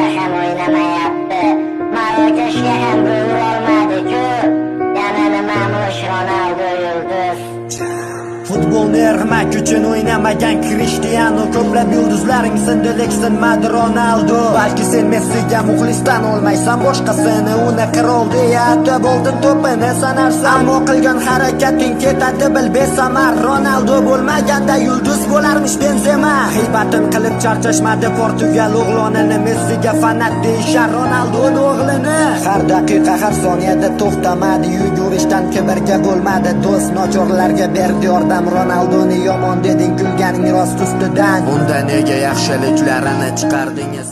Liverpoolda ham o'ynamayapti. Marokashga ham gol urolmadi-ku. Yana nimamush Ronaldo yulduz. Futbolni ermak uchun o'ynamagan Krishtianu. Ko'plab yulduzlaring sindi, lek sinmadi Ronaldo. Balki sen Messiga muxlisdan olmaysan boshqasini. Uni qirol deya atab oltin to'pini sanarsan. Ammo qilgan harakating ketadi bil besamar. Ronaldo bo'lmaganda yulduz bo'larmish Benzema. G'iybatin qilib charchashmadi Portugal o'g'lonini. Messiga fanat deyishar Ronaldoni o'g'lini. Har daqiqa, har soniyada to'xtamadi yugurishdan, kibrga bo'lmadi do'st, nochorlarga berdi yordam. Ronaldoni yomon deding, kulganing rost ustidan. Unda nega yaxshiliklarini chiqardingiz?